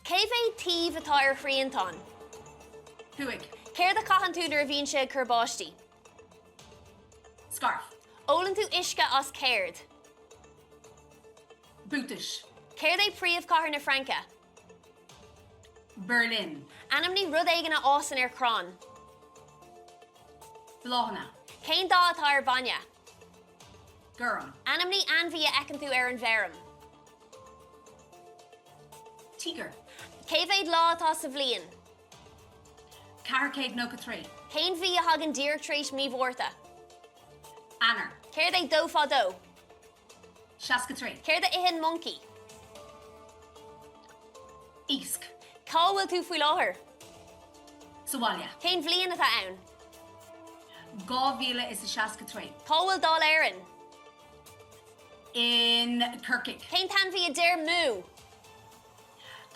Cé mhéad taobh atá ar thriantán? 5. Céard a chaitheann tú nuair a bhíonn sé ag cur báistí? Scairf. Ólann tú uisce as céard? Buatais. Céard é príomhchathair na Fraince? Berlin. Ainmnigh rud éigin a fhásann ar chrann. Bláthanna. Cén dath atá ar bhainne? Gorm. Ainmnigh ainmhí a fheiceann tú ar an bhfeirm. Tíogar. Cé mhéad lá atá sa bhliain? 493. Cén mhí a thagann díreach tar éis mí Mhárta? Eanáir. Céard é dó fá dó? 63. Céard a itheann moncaí? Iasc. Cá bhfuil tú faoi láthair? Sa bhaile. Cén bhliain atá ann? 2063. Cá bhfuil Dáil Éireann? In Corcaigh. Cén t-ainmhí a deir mú?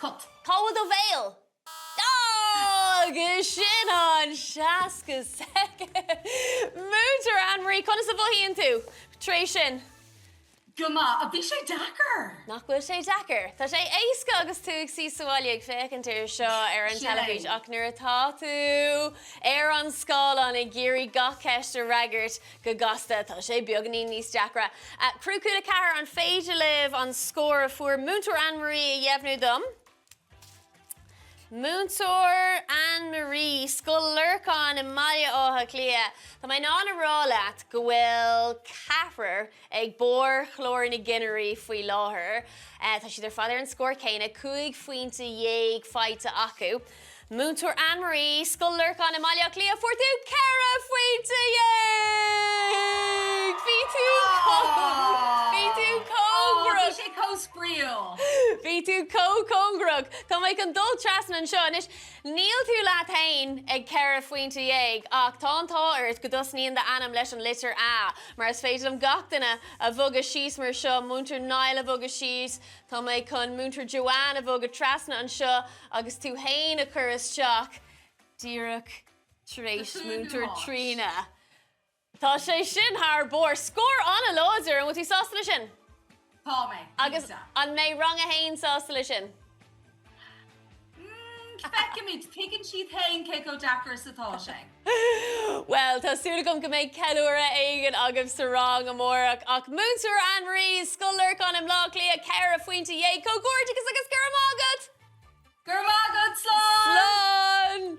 Cat. Cá bhfuil do bhéal? Agus sin an 60 soicind! Múinteoir Anne-Marie, conas a mhothaíonn tú tar éis sin? Go maith. Bhí sé deacair! Nach bhfuil sé deacair? Tá sé éasca agus tú ag suí sa bhaile ag féachaint air seo ar an teilifís ach nuair atá tú ar an scáileán ag iarraidh gach ceist a fhreagairt go gasta, tá sé beagáinín níos deacra. Criú Cúla 4, an féidir libh an scór a fuair Múinteoir Anne-Marie a dheimhniú dom? Múinteoir Anne-Marie, Scoil Lorcáin i mBaile Átha Cliath. Tá mé in ann a rá leat go bhfuil ceathrar ag barr chlár na gcinnirí faoi láthair. Tá siad ar fad ar an scór céanna, 15 phointe faighte acu. Múinteoir Anne-Marie, Scoil Lorcáin i mBaile Átha Cliath, fuair tú 14 phointe! Bhí tú Bhí tú cóngarach! Bhí sé chomh spraíúil! Bhí tú chomh cóngarach! Tá mé chun dul trasna anseo anois. Níl tú leat féin ag 14 phointe ach tá an t-ádh ort go dtosnaíonn d'ainm leis an litir A, mar is féidir liom gach duine a bhogadh síos mar seo, Múinteoir Niall a bhogadh síos, tá mé chun Múinteoir Joanne a bhogadh trasna anseo, Agus tú fhéin a chur isteach díreach tar éis Múinteoir Tríona. Tá sé sin thar barr. Scór an-láidir. An bhfuil tú sásta leis sin? Tá mé, Agus an mbeidh rang a haon sásta leis sin? Feicfimid. Tuigeann siad féin cé chomh deacair is atá sé. Bhuel, tá súil agam go mbeidh ceiliúradh éigin agaibh sa rang amárach. Ach Múinteoir Anne-Marie, Scoil Lorcáin i mBleá Cliath, 14 phointe. Comhghairdeachas agus go raibh maith agat! Go raibh maith agat! Slán! Slán!